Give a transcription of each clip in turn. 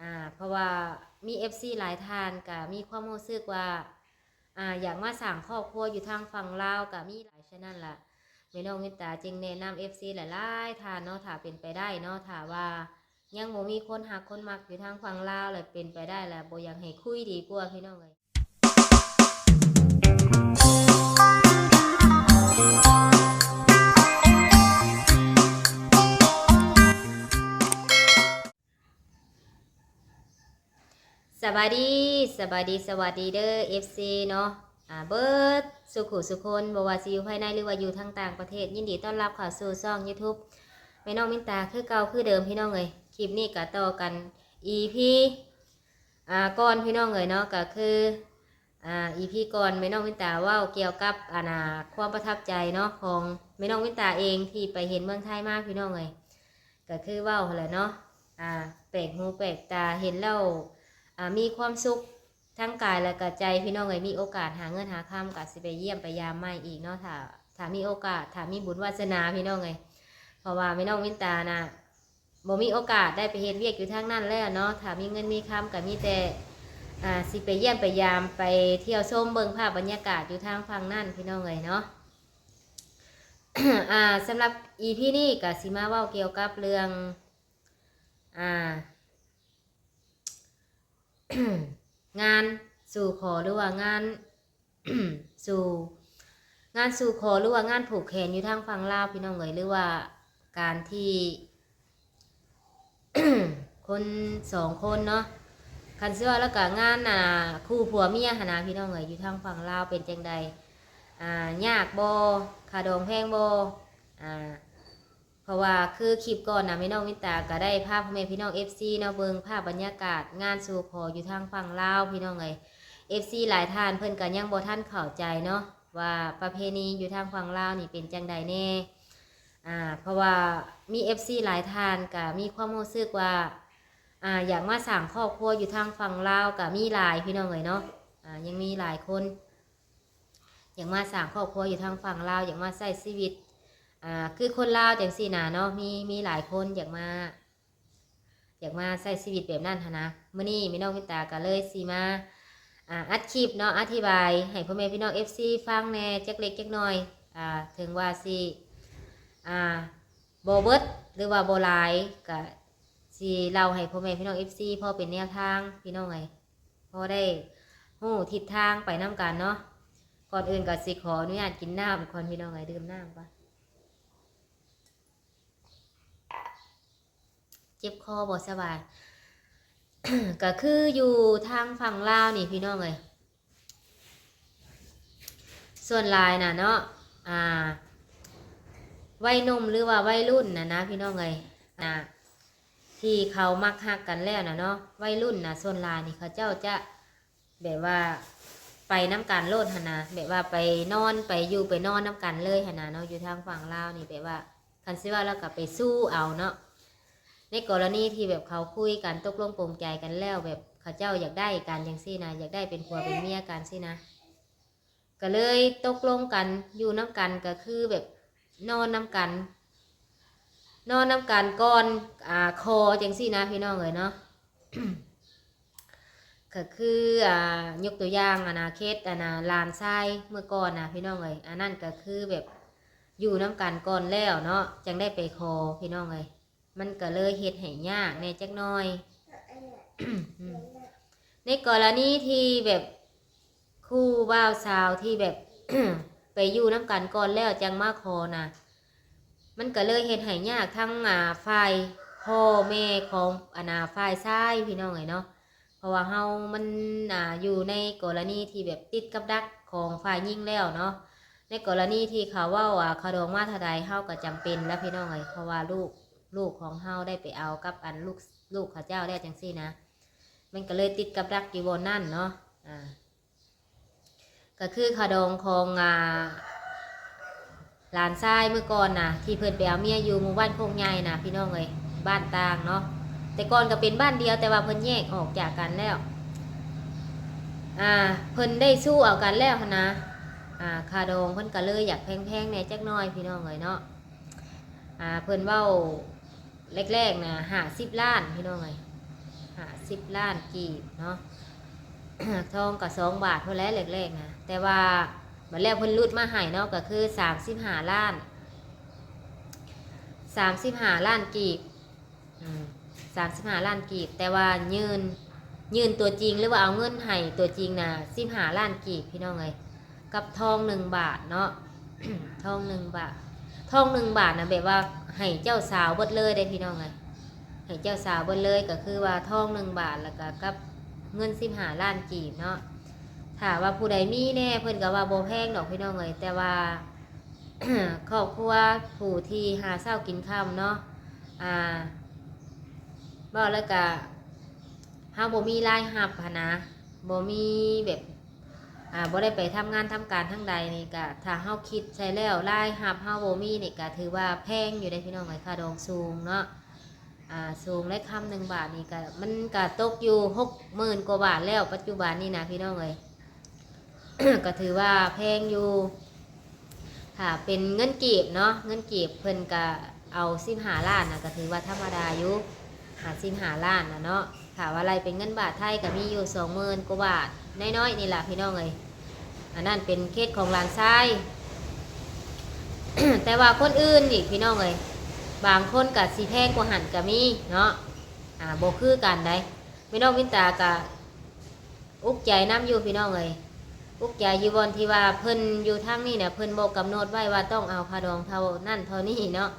ອ່າ ເພາະວ່າມີເອັຟຊີຫຼາຍທ່ານກະມີຄວາມຮູ້ສຶກວ່າ ອ່າ ຢາກມາສ້າງຄອບຄົວຢູ່ທາງຝັ່ງລາວກະມີຫຼາຍ. ສະນັ້ນລະ ແມ່ນ້ອງວິນຕາຈຶ່ງແນະນຳເອັຟຊີຫຼາຍໆທ່ານເນາະ ຖ້າເປັນໄປໄດ້ເນາະ ຖ້າວ່າຍັງບໍ່ມີຄົນຮັກຄົນມັກຢູ່ທາງຝັ່ງລາວ ແລະເປັນໄປໄດ້ລະບໍ່ຢາກໃຫ້ຄຸຍດີກວ່າ ພີ່ນ້ອງເອີຍ. ສະບາຍດີ ສະບາຍດີ ສະຫວັດດີເດີ ເອັຟຊີເນາະ ອ່າ ເບິດສູ່ຄູ່ສູ່ຄົນ ບໍ່ວ່າຊິຢູ່ພາຍໃນ ຫຼືວ່າຢູ່ທາງຕ່າງປະເທດ ຍິນດີຕ້ອນຮັບເຂົ້າສູ່ຊ່ອງຢູທູບແມ່ນ້ອງມິນຕາຄືເກົ່າຄືເດີມ ພີ່ນ້ອງເອີຍ. ຄລິບນີ້ກະຕໍ່ກັນອີພີ ອ່າ ກ່ອນ ພີ່ນ້ອງເອີຍເນາະ ກະຄື ອ່າ ອີພີກ່ອນແມ່ນ້ອງວິນຕາເວົ້າກ່ຽວກັບ ອັນນ່າ ຄວາມປະທັບໃຈເນາະ ຂອງແມ່ນ້ອງວິນຕາເອງທີ່ໄປເຫັນເມືອງໄທມາ ພີ່ນ້ອງເອີຍ. ກະຄືເວົ້າຫັ້ນແຫຼະເນາະ ອ່າ ແປກຫູແປກຕາ ເຫັນແລ້ວ ອ່າ ມີຄວາມສຸກທັງກາຍແລະກະໃຈ ພີ່ນ້ອງເອີຍ. ມີໂອກາດຫາເງິນຫາຄຳກະຊິໄປຢ້ຽມໄປຢາມໃໝ່ອີກເນາະ ຖ້າ ຖ້າມີໂອກາດ ຖ້າມີບຸນວາສະໜາ ພີ່ນ້ອງເອີຍ. ເພາະວ່າແມ່ນ້ອງວິນຕານະ ບໍ່ມີໂອກາດໄດ້ໄປເຮັດວຽກຢູ່ທາງນັ້ນແລ້ວເນາະ ຖ້າມີເງິນມີຄຳກະມີແຕ່ ອ່າ ຊິໄປຢ້ຽມໄປຢາມ ໄປທ່ຽວຊົມເບິ່ງພາບບັນຍາກາດຢູ່ທາງຝັ່ງນັ້ນ ພີ່ນ້ອງເອີຍເນາະ. ອ່າ ສຳລັບອີພີນີ້ກະຊິມາເວົ້າກ່ຽວກັບເລື່ອງ ອ່າ ງານສູ່ຂໍ ຫຼືວ່າງານ ສູ່ ງານສູ່ຂໍ ຫຼືວ່າງານຜູກແຂນຢູ່ທາງຝັ່ງລາວ ພີ່ນ້ອງເອີຍ ຫຼືວ່າການທີ່ ຄົນສອງຄົນເນາະ ຄັນຊິເວົ້າແລ້ວກະງານ ອ່າ ຄູ່ຜົວເມຍຫັ້ນນະ ພີ່ນ້ອງເອີຍ ຢູ່ທາງຝັ່ງລາວເປັນຈັ່ງໃດ ອ່າ ຍາກບໍ່ ຄ່າດອງແພງບໍ່ ອ່າ ເພາະວ່າຄືຄລິບກ່ອນນະ ແມ່ນ້ອງວິນຕາກະໄດ້ພາພໍ່ແມ່ພີ່ນ້ອງເອັຟຊີເນາະ ເບິ່ງພາບບັນຍາກາດງານສູ່ຂໍຢູ່ທາງຝັ່ງລາວ ພີ່ນ້ອງເອີຍ. ເອັຟຊີຫຼາຍທ່ານເພິ່ນກະຍັງບໍ່ທັນເຂົ້າໃຈເນາະ ວ່າປະເພນີຢູ່ທາງຝັ່ງລາວນີ້ເປັນຈັ່ງໃດແດ່ ອ່າ ເພາະວ່າມີເອັຟຊີຫຼາຍທ່ານກະມີຄວາມຮູ້ສຶກວ່າ ອ່າ ຢາກມາສ້າງຄອບຄົວຢູ່ທາງຝັ່ງລາວກະມີຫຼາຍ ພີ່ນ້ອງເອີຍເນາະ ອ່າ ຍັງມີຫຼາຍຄົນ ຢາກມາສ້າງຄອບຄົວຢູ່ທາງຝັ່ງລາວ ຢາກມາໃຊ້ຊີວິດ ອ່າ ຄືຄົນລາວຈັ່ງຊີ້ນະເນາະ ມີ ມີຫຼາຍຄົນຢາກມາ ຢາກມາໃຊ້ຊີວິດແບບນັ້ນຫັ້ນນະ. ມື້ນີ້ແມ່ນ້ອງວິນຕາກະເລີຍຊິມາ ອ່າ ອັດຄລິບເນາະ ອະທິບາຍໃຫ້ພໍ່ແມ່ພີ່ນ້ອງເອັຟຊີຟັງແດ່ຈັກເລັກຈັກໜ້ອຍ ອ່າ ເຖິງວ່າຊິ ອ່າ ບໍ່ເບິດ ຫຼືວ່າບໍ່ຫຼາຍ ກະຊິເລົ່າໃຫ້ພໍ່ແມ່ພີ່ນ້ອງເອັຟຊີພໍເປັນແນວທາງ ພີ່ນ້ອງເອີຍ ພໍໄດ້ຮູ້ທິດທາງໄປນຳກັນເນາະ. ກ່ອນອື່ນກະຊິຂໍອະນຸຍາດກິນນ້ຳກ່ອນ ພີ່ນ້ອງເອີຍ ດື່ມນ້ຳກ່ອນ ເຈັບຄໍບໍ່ສະບາຍ. ກະຄືຢູ່ທາງຝັ່ງລາວນີ້ ພີ່ນ້ອງເອີຍ ສ່ວນຫຼາຍນະເນາະ ອ່າ ໄວໜຸ່ມ ຫຼືວ່າໄວລຸ້ນນະນະ ພີ່ນ້ອງເອີຍ ນະ ທີ່ເຂົາມັກຮັກກັນແລ້ວນະເນາະ ໄວລຸ້ນນະ ສ່ວນຫຼາຍນີ້ເຂົາເຈົ້າຈະ ແບບວ່າໄປນຳກັນໂລດຫັ້ນນະ ແບບວ່າໄປນອນ ໄປຢູ່ໄປນອນນຳກັນເລີຍຫັ້ນນະເນາະ. ຢູ່ທາງຝັ່ງລາວນີ້ແບບວ່າ ຄັນຊິເວົ້າແລ້ວກະໄປຊູ້ເອົາເນາະ ໃນກໍລະນີທີ່ແບບເຂົາຄຸຍກັນ ຕົກລົງປົງໃຈກັນແລ້ວ ແບບເຂົາເຈົ້າຢາກໄດ້ກັນຈັ່ງຊີ້ນະ ຢາກໄດ້ເປັນຜົວເປັນເມຍກັນຊີ້ນະ ກະເລີຍຕົກລົງກັນຢູ່ນຳກັນ ກະຄືແບບນອນນຳກັນ ນອນນຳກັນກ່ອນ ອ່າ ຂໍຈັ່ງຊີ້ນະ ພີ່ນ້ອງເອີຍເນາະ. ກະຄື ອ່າ ຍົກຕົວຢ່າງ ອັນນະ ເຄສ ອັນນະ ຫຼານຊາຍເມື່ອກ່ອນນະ ພີ່ນ້ອງເອີຍ ອັນນັ້ນກະຄືແບບຢູ່ນຳກັນກ່ອນແລ້ວເນາະ ຈັ່ງໄດ້ໄປຂໍ ພີ່ນ້ອງເອີຍ ມັນກະເລີຍເຮັດໃຫ້ຍາກແດ່ຈັກໜ້ອຍ. ໃນກໍລະນີທີ່ແບບຄູ່ບ່າວສາວທີ່ແບບ ໄປຢູ່ນຳກັນກ່ອນແລ້ວຈັ່ງມາຂໍນະ ມັນກະເລີຍເຮັດໃຫ້ຍາກທັງ ອ່າ ຝ່າຍພໍ່ແມ່ຂອງ ອັນນະ ຝ່າຍຊາຍ ພີ່ນ້ອງເອີຍເນາະ. ເພາະວ່າເຮົາມັນ ອ່າ ຢູ່ໃນກໍລະນີທີ່ແບບຕິດກັບດັກຂອງຝ່າຍຍິງແລ້ວເນາະ ໃນກໍລະນີທີ່ເຂົາເວົ້າ ອ່າ ຄ່າດອງມາເທົ່າໃດ ເຮົາກະຈຳເປັນລະ ພີ່ນ້ອງເອີຍ ເພາະວ່າລູກ ລູກຂອງເຮົາໄດ້ໄປເອົາກັບ ອັນ ລູກ ລູກເຂົາເຈົ້າແລ້ວຈັ່ງຊີ້ນະ ມັນກະເລີຍຕິດກັບດັກຢູ່ບ່ອນນັ້ນເນາະ ອ່າ ກະຄືຄ່າດອງຂອງ ອ່າ ຫຼານຊາຍເມື່ອກ່ອນນະ ທີ່ເພິ່ນໄປເອົາເມຍຢູ່ໝູ່ບ້ານໂຄກໃຫຍ່ນະ ພີ່ນ້ອງເອີຍ ບ້ານຕ່າງເນາະ ແຕ່ກ່ອນກະເປັນບ້ານດຽວ ແຕ່ວ່າເພິ່ນແຍກອອກຈາກກັນແລ້ວ ອ່າ ເພິ່ນໄດ້ຊູ້ເອົາກັນແລ້ວຫັ້ນນະ ອ່າ ຄ່າດອງເພິ່ນກະເລີຍຢາກແພງໆແດ່ຈັກໜ້ອຍ ພີ່ນ້ອງເອີຍເນາະ. ອ່າ ເພິ່ນເວົ້າແລກໆນະ ຫ້າສິບລ້ານ ພີ່ນ້ອງເອີຍ ຫ້າສິບລ້ານກີບເນາະ ທອງກໍສອງບາດພຸ້ນແຫຼະແລກໆນະ ແຕ່ວ່າບັດແລ້ວເພິ່ນຫຼຸດມາໃຫ້ເນາະ ກໍຄືສາມສິບຫ້າລ້ານ ສາມສິບຫ້າລ້ານກີບ ອືມ ສາມສິບຫ້າລ້ານກີບ ແຕ່ວ່າຍື່ນ ຍື່ນຕົວຈິງ ຫຼືວ່າເອົາເງິນໃຫ້ຕົວຈິງນະ ສິບຫ້າລ້ານກີບ ພີ່ນ້ອງເອີຍ ກັບທອງໜຶ່ງບາດເນາະ ທອງໜຶ່ງບາດ ທອງໜຶ່ງບາດນະ ແບບວ່າໃຫ້ເຈົ້າສາວເບິດເລີຍເດ້ພີ່ນ້ອງເອີຍ ໃຫ້ເຈົ້າສາວເບິດເລີຍ ກໍຄືວ່າທອງໜຶ່ງບາດ ແລ້ວກໍກັບເງິນສິບຫ້າລ້ານກີບເນາະ ຖ້າວ່າຜູ້ໃດມີແດ່ ເພິ່ນກໍວ່າບໍ່ແພງດອກພີ່ນ້ອງເອີຍ ແຕ່ວ່າ ຄອບຄົວຜູ້ທີ່ຫາເຊົ້າກິນຄ່ຳເນາະ ອ່າ ເວົ້າແລ້ວກະ ເຮົາບໍ່ມີລາຍຮັບຫັ້ນນະ ບໍ່ມີແບບ ອ່າ ບໍ່ໄດ້ໄປທຳງານທຳການທາງໃດນີ້ກະ ຖ້າເຮົາຄິດໃສ່ແລ້ວ ລາຍຮັບເຮົາບໍ່ມີນີ້ກະຖືວ່າແພງຢູ່ເດ້ພີ່ນ້ອງເອີຍ ຄ່າດອງສູງເນາະ ອ່າ ສູງ ແລະ ຄຳໜຶ່ງບາດນີ້ກະ ມັນກະຕົກຢູ່ຫົກໝື່ນກວ່າບາດແລ້ວ ປັດຈຸບັນນີ້ນະພີ່ນ້ອງເອີຍ ກໍຖືວ່າແພງຢູ່ ຖ້າເປັນເງິນກີບເນາະ ເງິນກີບເພິ່ນກະເອົາສິບຫ້າລ້ານນະ ກໍຖືວ່າທຳມະດາຢູ່ ຫ້າສິບຫ້າລ້ານນະເນາະ ຖ້າວ່າໄລ່ເປັນເງິນບາດໄທກໍມີຢູ່ສອງໝື່ນກວ່າບາດ ນ້ອຍໆນີ້ລະພີ່ນ້ອງເອີຍ ອັນນັ້ນເປັນເຄສຂອງຫຼານຊາຍ ແຕ່ວ່າຄົນອື່ນອີກພີ່ນ້ອງເອີຍ ບາງຄົນກໍຊິແພງກວ່າຫັ້ນກໍມີເນາະ ອ່າ ບໍ່ຄືກັນໃດ ແມ່ນ້ອງວິນຕາກໍ ອຸກໃຈນຳຢູ່ພີ່ນ້ອງເອີຍ ອຸກໃຈຢູ່ບ່ອນທີ່ວ່າເພິ່ນຢູ່ທາງນີ້ນະ ເພິ່ນບໍ່ກຳນົດໄວ້ວ່າຕ້ອງເອົາຄ່າດອງເທົ່ານັ້ນເທົ່ານີ້ເນາະ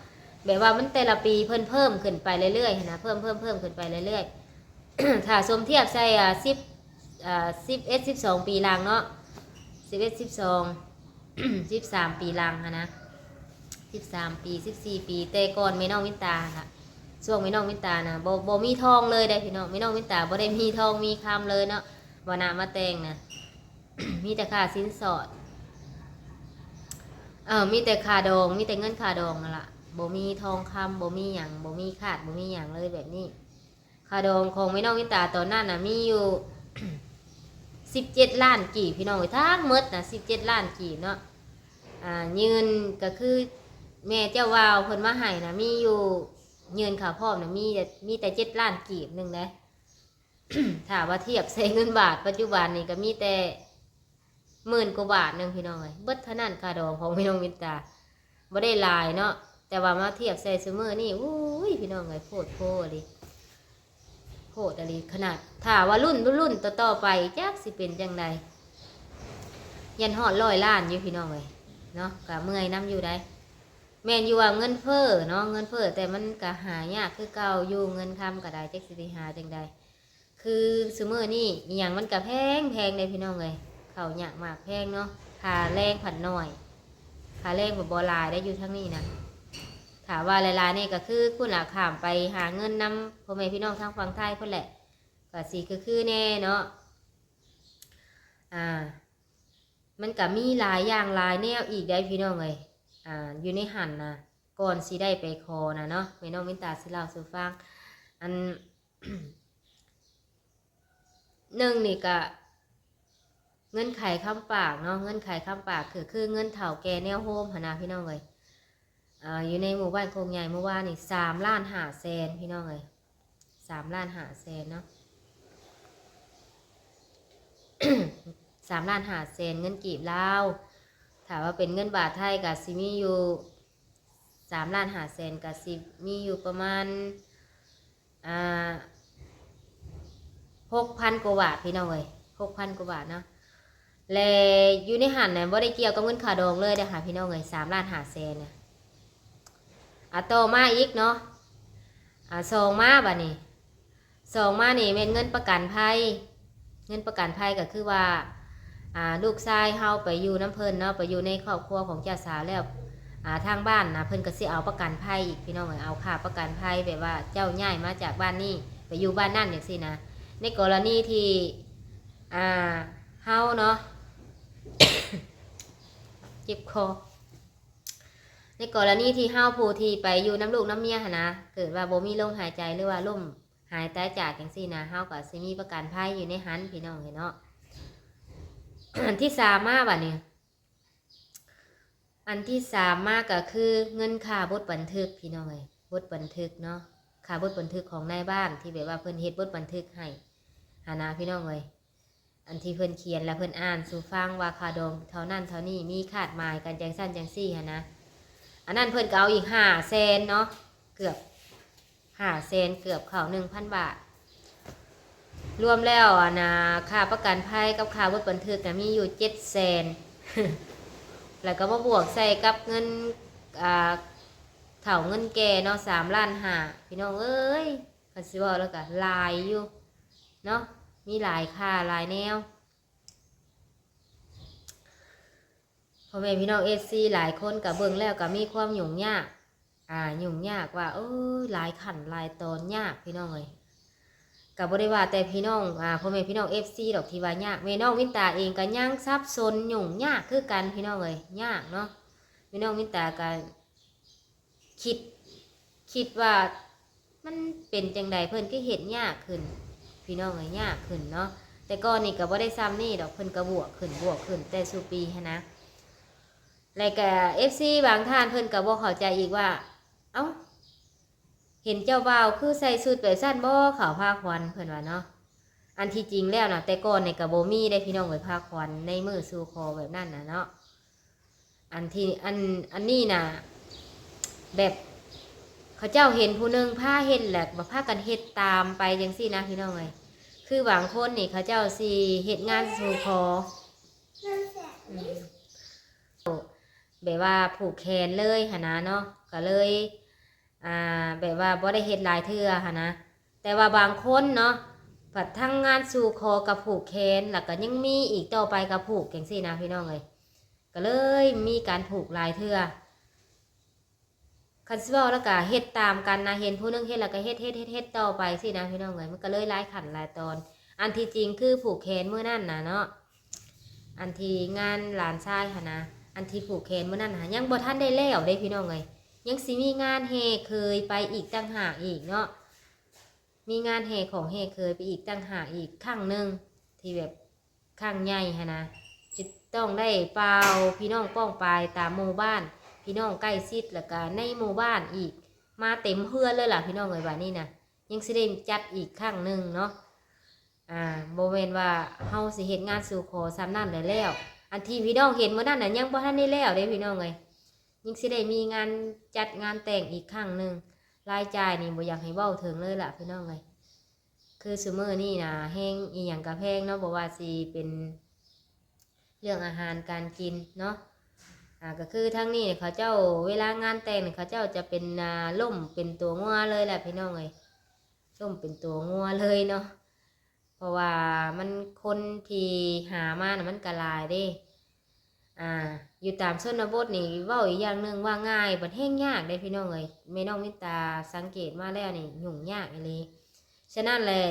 ແບບວ່າມັນແຕ່ລະປີເພິ່ນເພີ່ມຂຶ້ນໄປເລື້ອຍໆຫັ້ນນະ ເພີ່ມໆຂຶ້ນໄປເລື້ອຍໆ ຖ້າສົມທຽບໃສ່ ອ່າ ສິບ ອ່າ ສິບເອັດ ສິບສອງປີຫຼັງເນາະ ສິບເອັດ ສິບສອງ ສິບສາມປີຫຼັງຫັ້ນນະ ສິບສາມປີ ສິບສີ່ປີ ແຕ່ກ່ອນແມ່ນ້ອງວິນຕາຫັ້ນລະ ຊ່ວງແມ່ນ້ອງວິນຕານະ ບໍ່ ບໍ່ມີທອງເລີຍເດ້ພີ່ນ້ອງ ແມ່ນ້ອງວິນຕາບໍ່ໄດ້ມີທອງມີຄຳເລີຍເນາະ ບໍ່ນະມາແຕ່ງນະ ມີແຕ່ຄ່າສິນສອດ ເອີ ມີແຕ່ຄ່າດອງ ມີແຕ່ເງິນຄ່າດອງຫັ້ນລະ ບໍ່ມີທອງຄຳ ບໍ່ມີຫຍັງ ບໍ່ມີຄາດ ບໍ່ມີຫຍັງເລີຍແບບນີ້ ຄ່າດອງຂອງແມ່ນ້ອງວິນຕາຕອນນັ້ນນະ ມີຢູ່ສິບເຈັດລ້ານກີບ ພີ່ນ້ອງເອີຍ ທັງໝົດນະ ສິບເຈັດລ້ານກີບເນາະ ອ່າ ຍື່ນກໍຄືແມ່ເຈົ້າບ່າວເພິ່ນມາໃຫ້ນະ ມີຢູ່ ຍື່ນເຂົ້າພ້ອມນະ ມີແຕ່ ມີແຕ່ເຈັດລ້ານກີບໜຶ່ງເດ້ ຖ້າວ່າທຽບໃສ່ເງິນບາດປັດຈຸບັນນີ້ກໍມີແຕ່ໝື່ນກວ່າບາດໜຶ່ງ ພີ່ນ້ອງເອີຍ ເບິດເທົ່ານັ້ນຄ່າດອງຂອງແມ່ນ້ອງວິນຕາ ບໍ່ໄດ້ຫຼາຍເນາະ ແຕ່ວ່າມາທຽບໃສ່ຊຸມື້ນີ້ ໂອ້ຍ ພີ່ນ້ອງເອີຍ ໂພດໂພອີ່ຫຼີ ໂພດອີ່ຫຼີຂະໜາດ ຖ້າວ່າລຸ້ນ ລຸ້ນຕໍ່ໆໄປ ຈັກຊິເປັນຈັ່ງໃດ ຢ້ານຮອດຮ້ອຍລ້ານຢູ່ ພີ່ນ້ອງເອີຍ ເນາະ ກະເມື່ອຍນຳຢູ່ໃດ໋ ແມ່ນຢູ່ວ່າເງິນເຟີ້ເນາະ ເງິນເຟີ້ ແຕ່ມັນກະຫາຍາກຄືເກົ່າຢູ່ ເງິນຄຳກະໄດ້ ຈັກຊິໄປຫາຈັ່ງໃດ ຄືຊຸມື້ນີ້ອີ່ຫຍັງມັນກະແພງໆເດ້ພີ່ນ້ອງເອີຍ ເຂົ້າຍາກໝາກແພງເນາະ ຄ່າແຮງພັດໜ້ອຍ ຄ່າແຮງພັດບໍ່ຫຼາຍໄດ໋ຢູ່ທາງນີ້ນະ ຖ້າວ່າຫຼາຍໆນີ້ກໍຄືພຸ້ນລະ ຂ້າມໄປຫາເງິນນຳພໍ່ແມ່ພີ່ນ້ອງທາງຝັ່ງໄທພຸ້ນແຫຼະ ກໍຊິຄືໆແດ່ເນາະ ອ່າ ມັນກະມີຫຼາຍຢ່າງຫຼາຍແນວອີກໃດ໋ພີ່ນ້ອງເອີຍ ອ່າ ຢູ່ໃນຫັ້ນນະ ກ່ອນຊິໄດ້ໄປຂໍນະເນາະ ແມ່ນ້ອງວິນຕາຊິເລົ່າສູ່ຟັງ ອັນ ໜຶ່ງນີ້ກະເງື່ອນໄຂຄຳປາກເນາະ ເງື່ອນໄຂຄຳປາກ ຄື ຄືເງິນເຖົ້າແກ່ແນວໂຮມຫັ້ນນະພີ່ນ້ອງເອີຍ ອ່າ ຢູ່ໃນໝູ່ບ້ານໂຄກໃຫຍ່ມື້ວານນີ້ ສາມລ້ານຫ້າແສນ ພີ່ນ້ອງເອີຍ ສາມລ້ານຫ້າແສນເນາະ ສາມລ້ານຫ້າແສນເງິນກີບລາວ ຖ້າວ່າເປັນເງິນບາດໄທກະຊິມີຢູ່ ສາມລ້ານຫ້າແສນ ກະຊິມີຢູ່ປະມານ ອ່າ ຫົກພັນກວ່າບາດ ພີ່ນ້ອງເອີຍ ຫົກພັນກວ່າບາດເນາະ ແລະ ຢູ່ໃນຫັ້ນນະ ບໍ່ໄດ້ກ່ຽວກັບເງິນຄ່າດອງເລີຍເດ້ຫາ ພີ່ນ້ອງເອີຍ ສາມລ້ານຫ້າແສນນະ ອ່າ ຕໍ່ມາອີກເນາະ ອ່າ ສອງມາບາດນີ້ ສອງມານີ້ແມ່ນເງິນປະກັນໄພ ເງິນປະກັນໄພກໍຄືວ່າ ອ່າ ລູກຊາຍເຮົາໄປຢູ່ນຳເພິ່ນເນາະ ໄປຢູ່ໃນຄອບຄົວຂອງເຈົ້າສາວແລ້ວ ອ່າ ທາງບ້ານນະ ເພິ່ນກໍຊິເອົາປະກັນໄພອີກ ພີ່ນ້ອງເອີຍ ເອົາຄ່າປະກັນໄພ ແບບວ່າເຈົ້າຍ້າຍມາຈາກບ້ານນີ້ໄປຢູ່ບ້ານນັ້ນຈັ່ງຊີ້ນະ ໃນກໍລະນີທີ່ ອ່າ ເຮົາເນາະ ເຈັບຄໍ ໃນກໍລະນີທີ່ເຮົາຜູ້ທີ່ໄປຢູ່ນຳລູກນຳເມຍຫັ້ນນະ ເກີດວ່າບໍ່ມີລົມຫາຍໃຈ ຫຼືວ່າລົ້ມຫາຍຕາຍຈາກຈັ່ງຊີ້ນະ ເຮົາກໍຊິມີປະກັນໄພຢູ່ໃນຫັ້ນ ພີ່ນ້ອງເອີຍເນາະ ອັນທີສາມມາບາດນີ້ ອັນທີສາມມາກໍຄືເງິນຄ່າບົດບັນທຶກ ພີ່ນ້ອງເອີຍ ບົດບັນທຶກເນາະ ຄ່າບົດບັນທຶກຂອງນາຍບ້ານ ທີ່ແບບວ່າເພິ່ນເຮັດບົດບັນທຶກໃຫ້ຫັ້ນນະ ພີ່ນ້ອງເອີຍ. ອັນທີ່ເພິ່ນຂຽນ ແລ້ວເພິ່ນອ່ານສູ່ຟັງວ່າຄ່າດອງເທົ່ານັ້ນເທົ່ານີ້ ມີຄາດໝາຍກັນຈັ່ງຊັ້ນຈັ່ງຊີ້ຫັ້ນນະ. ອັນນັ້ນເພິ່ນກໍເອົາອີກຫ້າແສນເນາະ ເກືອບຫ້າແສນ ເກືອບເຂົ້າໜຶ່ງພັນບາດ. ລວມແລ້ວ ອັນນ່າ ຄ່າປະກັນໄພກັບຄ່າບົດບັນທຶກນະ ມີຢູ່ເຈັດແສນ ແລ້ວກໍມາບວກໃສ່ກັບເງິນ ອ່າ ເຖົ້າເງິນແກ່ເນາະ ສາມລ້ານຫ້າ ພີ່ນ້ອງເອີຍ. ຄັນຊິເວົ້າແລ້ວກໍຫຼາຍຢູ່ເນາະ ມີຫຼາຍຄ່າຫຼາຍແນວ. ພໍ່ແມ່ພີ່ນ້ອງເອັຟຊີຫຼາຍຄົນກໍເບິ່ງແລ້ວກໍມີຄວາມຫຍຸ້ງຍາກ ອ່າ ຫຍຸ້ງຍາກວ່າ ໂອ້ຍ ຫຼາຍຂັ້ນຫຼາຍຕອນ ຍາກ ພີ່ນ້ອງເອີຍ. ກໍບໍ່ໄດ້ວ່າແຕ່ພີ່ນ້ອງ ອ່າ ພໍ່ແມ່ພີ່ນ້ອງເອັຟຊີດອກທີ່ວ່າຍາກ ແມ່ນ້ອງວິນຕາເອງກໍຍັງສັບສົນຫຍຸ້ງຍາກຄືກັນ ພີ່ນ້ອງເອີຍ ຍາກເນາະ. ແມ່ນ້ອງວິນຕາກໍ ຄິດ ຄິດວ່າມັນເປັນຈັ່ງໃດ ເພິ່ນຄືເຮັດຍາກຂຶ້ນ ພີ່ນ້ອງເອີຍ ຍາກຂຶ້ນເນາະ. ແຕ່ກ່ອນນີ້ກໍບໍ່ໄດ້ຊ່ຳນີ້ດອກ ເພິ່ນກໍບວກຂຶ້ນ ບວກຂຶ້ນແຕ່ສູ່ປີຫັ້ນນະ. ແລ້ວກໍເອັຟຊີບາງທ່ານເພິ່ນກໍບໍ່ເຂົ້າໃຈອີກວ່າ ເອົ້າ ເຫັນເຈົ້າບ່າວຄືໃສ່ຊຸດແບບຊັ້ນບໍ່ ເຂົ້າພາຂວັນ ເພິ່ນວ່າເນາະ. ອັນທີ່ຈິງແລ້ວນະ ແຕ່ກ່ອນນີ້ກໍບໍ່ມີເດ້ ພີ່ນ້ອງເອີຍ ພາຂວັນໃນມື້ສູ່ຂໍແບບນັ້ນນະເນາະ. ອັນທີ່ ອັນ ອັນນີ້ນະ ແບບເຂົາເຈົ້າເຫັນຜູ້ໜຶ່ງພາເຮັດ ແລ້ວກໍພາກັນເຮັດຕາມໄປຈັ່ງຊີ້ນະ ພີ່ນ້ອງເອີຍ. ຄືບາງຄົນນີ້ເຂົາເຈົ້າຊິເຮັດງານສູ່ຂໍ ອືມ ແບບວ່າຜູກແຂນເລີຍຫັ້ນນະເນາະ ກໍເລີຍ ອ່າ ແບບວ່າບໍ່ໄດ້ເຮັດຫຼາຍເທື່ອຫັ້ນນະ. ແຕ່ວ່າບາງຄົນເນາະ ພັດທັງງານສູ່ຂໍກໍຜູກແຂນ ແລ້ວກໍຍັງມີອີກຕໍ່ໄປກໍຜູກຈັ່ງຊີ້ນະ ພີ່ນ້ອງເອີຍ. ກໍເລີຍມີການຜູກຫຼາຍເທື່ອ. ຄັນຊິເວົ້າແລ້ວກໍເຮັດຕາມກັນນະ ເຫັນຜູ້ໜຶ່ງເຮັດແລ້ວກໍເຮັດ ເຮັດ ເຮັດ ເຮັດຕໍ່ໄປຊີ້ນະ ພີ່ນ້ອງເອີຍ. ມັນກໍເລີຍຫຼາຍຂັ້ນຫຼາຍຕອນ. ອັນທີ່ຈິງຄືຜູກແຂນມື້ນັ້ນນະເນາະ ອັນທີ່ງານຫຼານຊາຍຫັ້ນນະ ອັນທີ່ຜູກແຂນມື້ນັ້ນຫາ ຍັງບໍ່ທັນໄດ້ແລ້ວເດ້ ພີ່ນ້ອງເອີຍ. ຍັງຊິມີງານແຫ່ເຂີຍໄປອີກຕ່າງຫາກອີກເນາະ ມີງານແຫ່ຂອງແຫ່ເຂີຍໄປອີກຕ່າງຫາກອີກຄັ້ງໜຶ່ງ ທີ່ແບບຄັ້ງໃຫຍ່ຫັ້ນນະ ຊິຕ້ອງໄດ້ປ່າວພີ່ນ້ອງປ້ອງປາຍຕາມໝູ່ບ້ານ ພີ່ນ້ອງໃກ້ຊິດ ແລ້ວກະໃນໝູ່ບ້ານອີກ ມາເຕັມເຮືອນເລີຍລະ ພີ່ນ້ອງເອີຍ. ບາດນີ້ນະ ຍັງຊິໄດ້ຈັດອີກຄັ້ງໜຶ່ງເນາະ. ອ່າ ບໍ່ແມ່ນວ່າເຮົາຊິເຮັດງານສູ່ຂໍສ່ຳນັ້ນແລ້ວແລ້ວ. ອັນທີ່ພີ່ນ້ອງເຫັນມື້ນັ້ນນະ ຍັງບໍ່ທັນໄດ້ແລ້ວເດ້ ພີ່ນ້ອງເອີຍ. ຍັງຊິໄດ້ມີງານຈັດງານແຕ່ງອີກຄັ້ງໜຶ່ງ. ລາຍຈ່າຍນີ້ບໍ່ຢາກໃຫ້ເວົ້າເຖິງເລີຍລະ ພີ່ນ້ອງເອີຍ. ຄືຊຸມື້ນີ້ນະ ແຮງອີ່ຫຍັງກະແພງເນາະ ບໍ່ວ່າຊິເປັນເລື່ອງອາຫານການກິນເນາະ. ອ່າ ກໍຄືທາງນີ້ເຂົາເຈົ້າ ເວລາງານແຕ່ງນີ້ ເຂົາເຈົ້າຈະເປັນ ອ່າ ລົ້ມເປັນຕົວງົວເລີຍແຫຼະ ພີ່ນ້ອງເອີຍ. ລົ້ມເປັນຕົວງົວເລີຍເນາະ ເພາະວ່າມັນ ຄົນທີ່ຫາມານະ ມັນກະຫຼາຍເດ້. ອ່າ ຢູ່ຕາມຊົນນະບົດນີ້ ເວົ້າອີກຢ່າງໜຶ່ງວ່າງ່າຍ ບັດແຮ່ງຍາກເດ້ ພີ່ນ້ອງເອີຍ. ແມ່ນ້ອງວິນຕາສັງເກດມາແລ້ວນີ້ ຫຍຸ້ງຍາກອີ່ຫຼີ. ສະນັ້ນແຫຼະ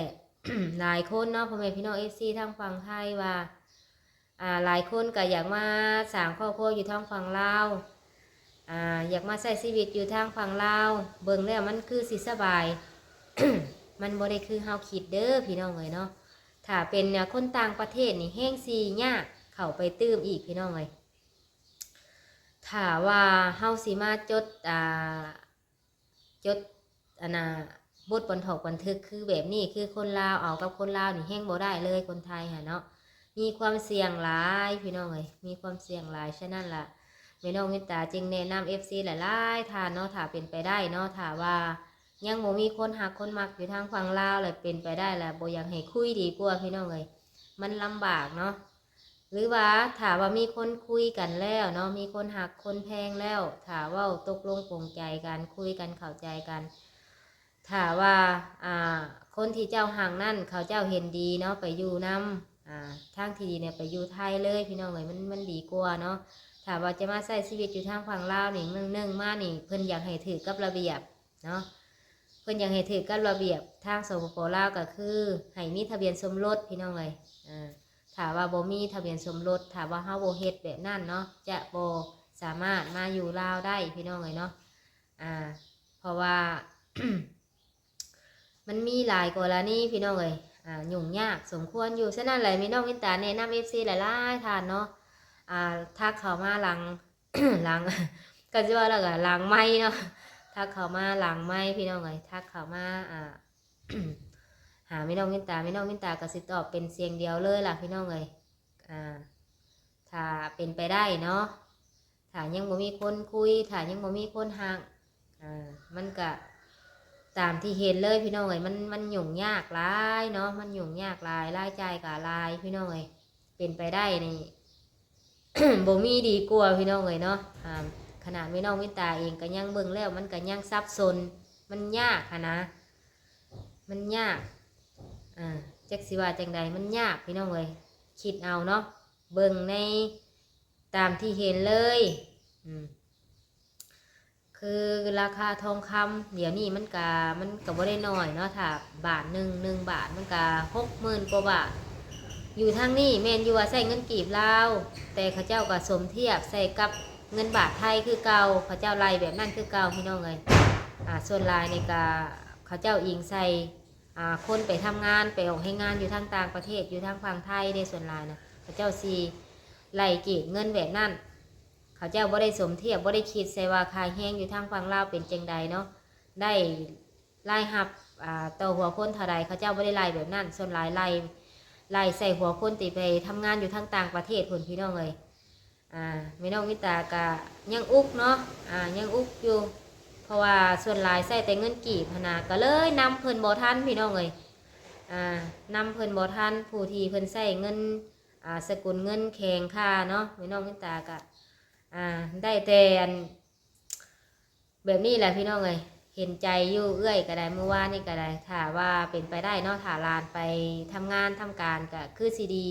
ຫຼາຍຄົນເນາະ ພໍ່ແມ່ພີ່ນ້ອງເອັຟຊີທາງຝັ່ງໄທວ່າ ອ່າ ຫຼາຍຄົນກໍຢາກມາສ້າງຄອບຄົວຢູ່ທາງຝັ່ງລາວ ອ່າ ຢາກມາໃຊ້ຊີວິດຢູ່ທາງຝັ່ງລາວ ເບິ່ງແລ້ວມັນຄືຊິສະບາຍ ມັນບໍ່ໄດ້ຄືເຮົາຄິດເດີ ພີ່ນ້ອງເອີຍເນາະ. ຖ້າເປັນ ອ່າ ຄົນຕ່າງປະເທດນີ້ ແຮ່ງຊິຍາກເຂົ້າໄປຕື່ມອີກ ພີ່ນ້ອງເອີຍ. ຖ້າວ່າເຮົາຊິມາຈົດ ອ່າ ຈົດ ອັນນ່າ ບົດບັນທອກບັນທຶກຄືແບບນີ້ ຄືຄົນລາວເອົາກັບຄົນລາວນີ້ ແຮ່ງບໍ່ໄດ້ເລີຍ ຄົນໄທຫັ້ນເນາະ. ມີຄວາມສ່ຽງຫຼາຍ ພີ່ນ້ອງເອີຍ ມີຄວາມສ່ຽງຫຼາຍ. ສະນັ້ນລະ ແມ່ນ້ອງວິນຕາຈຶ່ງແນະນຳເອັຟຊີຫຼາຍໆທ່ານເນາະ ຖ້າເປັນໄປໄດ້ເນາະ ຖ້າວ່າຍັງບໍ່ມີຄົນຮັກຄົນມັກຢູ່ທາງຝັ່ງລາວ ແລະ ເປັນໄປໄດ້ລະ ບໍ່ຢາກໃຫ້ຄຸຍດີກວ່າ ພີ່ນ້ອງເອີຍ ມັນລຳບາກເນາະ. ຫຼືວ່າຖ້າວ່າມີຄົນຄຸຍກັນແລ້ວເນາະ ມີຄົນຮັກຄົນແພງແລ້ວ ຖ້າເວົ້າຕົກລົງປົງໃຈກັນ ຄຸຍກັນເຂົ້າໃຈກັນ ຖ້າວ່າ ອ່າ ຄົນທີ່ເຈົ້າຮັກນັ້ນ ເຂົາເຈົ້າເຫັນດີເນາະ ໄປຢູ່ນຳ ອ່າ ທາງທີ່ດີນີ້ໄປຢູ່ໄທເລີຍ ພີ່ນ້ອງເອີຍ ມັນ ມັນດີກວ່າເນາະ. ຖ້າວ່າຈະມາໃຊ້ຊີວິດຢູ່ທາງຝັ່ງລາວນີ້ ໜຶ່ງ ໜຶ່ງມານີ້ ເພິ່ນຢາກໃຫ້ຖືກກັບລະບຽບເນາະ ເພິ່ນຢາກໃຫ້ຖືກກັບລະບຽບທາງ ສປປ ລາວ ກໍຄືໃຫ້ມີທະບຽນສົມລົດ ພີ່ນ້ອງເອີຍ. ອ່າ ຖ້າວ່າບໍ່ມີທະບຽນສົມລົດ ຖ້າວ່າເຮົາບໍ່ເຮັດແບບນັ້ນເນາະ ຈະບໍ່ສາມາດມາຢູ່ລາວໄດ້ ພີ່ນ້ອງເອີຍເນາະ. ອ່າ ເພາະວ່າ ມັນມີຫຼາຍກໍລະນີ ພີ່ນ້ອງເອີຍ ອ່າ ຫຍຸ້ງຍາກສົມຄວນຢູ່. ສະນັ້ນແຫຼະ ແມ່ນ້ອງວິນຕາແນະນຳເອັຟຊີຫຼາຍໆທ່ານເນາະ ອ່າ ທັກເຂົ້າມາຫຼັງ ຫຼັງ ກໍຊິວ່າແລ້ວກໍຫຼັງໄມເນາະ ທັກເຂົ້າມາຫຼັງໄມພີ່ນ້ອງເອີຍ ທັກເຂົ້າມາ ອ່າ ຫາແມ່ນ້ອງວິນຕາ ແມ່ນ້ອງວິນຕາກໍຊິຕອບເປັນສຽງດຽວເລີຍລະພີ່ນ້ອງເອີຍ ອ່າ ຖ້າເປັນໄປໄດ້ເນາະ ຖ້າຍັງບໍ່ມີຄົນຄຸຍ ຖ້າຍັງບໍ່ມີຄົນຮັກ ອ່າ ມັນກະຕາມທີ່ເຫັນເລີຍພີ່ນ້ອງເອີຍ ມັນ ມັນຫຍຸ້ງຍາກຫຼາຍເນາະ ມັນຫຍຸ້ງຍາກຫຼາຍ ລາຍຈ່າຍກະຫຼາຍພີ່ນ້ອງເອີຍ ເປັນໄປໄດ້ນີ້ ບໍ່ມີດີກວ່າພີ່ນ້ອງເອີຍເນາະ ອ່າ ຂະໜາດແມ່ນ້ອງວິນຕາເອງກໍຍັງເບິ່ງແລ້ວ ມັນກໍຍັງສັບສົນ ມັນຍາກຫັ້ນນະ ມັນຍາກ ອ່າ ຈັກຊິວ່າຈັ່ງໃດ ມັນຍາກພີ່ນ້ອງເອີຍ ຄິດເອົາເນາະ ເບິ່ງໃນຕາມທີ່ເຫັນເລີຍ ອືມ ຄືລາຄາທອງຄຳດຽວນີ້ມັນກະ ມັນກະບໍ່ໄດ້ໜ້ອຍເນາະ ຖ້າບາດໜຶ່ງ ໜຶ່ງບາດມັນກະຫົກໝື່ນກວ່າບາດ ຢູ່ທາງນີ້ແມ່ນຢູ່ວ່າໃຊ້ເງິນກີບລາວ ແຕ່ເຂົາເຈົ້າກະສົມທຽບໃສ່ກັບເງິນບາດໄທຄືເກົ່າ ເຂົາເຈົ້າໄລ່ແບບນັ້ນຄືເກົ່າພີ່ນ້ອງເອີຍ ອ່າ ສ່ວນຫຼາຍນີ້ກະເຂົາເຈົ້າອີງໃສ່ ອ່າ ຄົນໄປທຳງານ ໄປອອກແຮງງານຢູ່ທາງຕ່າງປະເທດ ຢູ່ທາງຝັ່ງໄທເດ້ ສ່ວນຫຼາຍນະ ເຂົາເຈົ້າຊິໄລ່ເກດເງິນແບບນັ້ນ ເຂົາເຈົ້າບໍ່ໄດ້ສົມທຽບ ບໍ່ໄດ້ຄິດໃສ່ວ່າຄ່າແຮງຢູ່ທາງຝັ່ງລາວເປັນຈັ່ງໃດເນາະ ໄດ້ລາຍຮັບ ອ່າ ຕໍ່ຫົວຄົນເທົ່າໃດ ເຂົາເຈົ້າບໍ່ໄດ້ໄລ່ແບບນັ້ນ ສ່ວນຫຼາຍໄລ່ ໄລ່ໃສ່ຫົວຄົນທີ່ໄປທຳງານຢູ່ທາງຕ່າງປະເທດພຸ້ນ ພີ່ນ້ອງເອີຍ ອ່າ ແມ່ນ້ອງວິນຕາກະຍັງອຸກເນາະ ອ່າ ຍັງອຸກຢູ່ ເພາະວ່າສ່ວນຫຼາຍໃຊ້ແຕ່ເງິນກີບຫັ້ນນະ ກໍເລີຍນຳເພິ່ນບໍ່ທັນ ພີ່ນ້ອງເອີຍ ອ່າ ນຳເພິ່ນບໍ່ທັນ ຜູ້ທີ່ເພິ່ນໃຊ້ເງິນ ອ່າ ສະກຸນເງິນແຂງຄ່າເນາະ ແມ່ນ້ອງວິນຕາກະ ອ່າ ໄດ້ແຕ່ອັນ ແບບນີ້ແຫຼະພີ່ນ້ອງເອີຍ ເຫັນໃຈຢູ່ເອື້ອຍກໍໄດ້ ມື້ວານນີ້ກໍໄດ້ ຖ້າວ່າເປັນໄປໄດ້ເນາະ ຖ້າຫຼານໄປທຳງານທຳການກໍຄືຊິດີ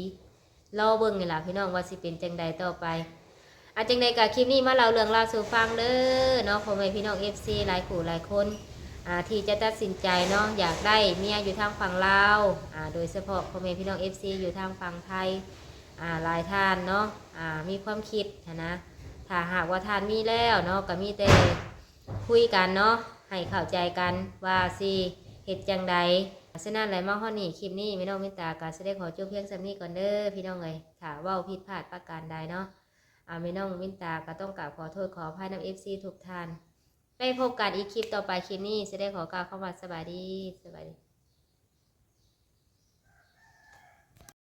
ລໍເບິ່ງນີ້ລະພີ່ນ້ອງວ່າຊິເປັນຈັ່ງໃດຕໍ່ໄປ ອາ ຈັ່ງໃດກໍຄລິບນີ້ມາເລົ່າເລື່ອງລາວສູ່ຟັງເດີເນາະ ພໍ່ແມ່ພີ່ນ້ອງເອັຟຊີຫຼາຍຄູ່ຫຼາຍຄົນ ອ່າ ທີ່ຈະຕັດສິນໃຈເນາະ ຢາກໄດ້ເມຍຢູ່ທາງຝັ່ງລາວ ອ່າ ໂດຍສະເພາະພໍ່ແມ່ພີ່ນ້ອງເອັຟຊີຢູ່ທາງຝັ່ງໄທ ອ່າ ຫຼາຍທ່ານເນາະ ອ່າ ມີຄວາມຄິດຫັ້ນນະ ຖ້າຫາກວ່າທ່ານມີແລ້ວເນາະ ກໍມີແຕ່ຄຸຍກັນເນາະ ໃຫ້ເຂົ້າໃຈກັນວ່າຊິເຮັດຈັ່ງໃດ. ສະນັ້ນແຫຼະ ມາຮອດນີ້ ຄລິບນີ້ແມ່ນ້ອງວິນຕາກໍຊິໄດ້ຂໍຈົບພຽງສ່ຳນີ້ກ່ອນເດີພີ່ນ້ອງເອີຍ ຖ້າເວົ້າຜິດພາດປະການໃດເນາະ ອ່າ ແມ່ນ້ອງວິນຕາກໍຕ້ອງກາບຂໍໂທດຂໍອະໄພນຳເອັຟຊີທຸກທ່ານ. ໄປພົບກັນອີກຄລິບຕໍ່ໄປ ຄລິບນີ້ຊິໄດ້ຂໍກ່າວຄຳວ່າສະບາຍດີ ສະບາຍດີ.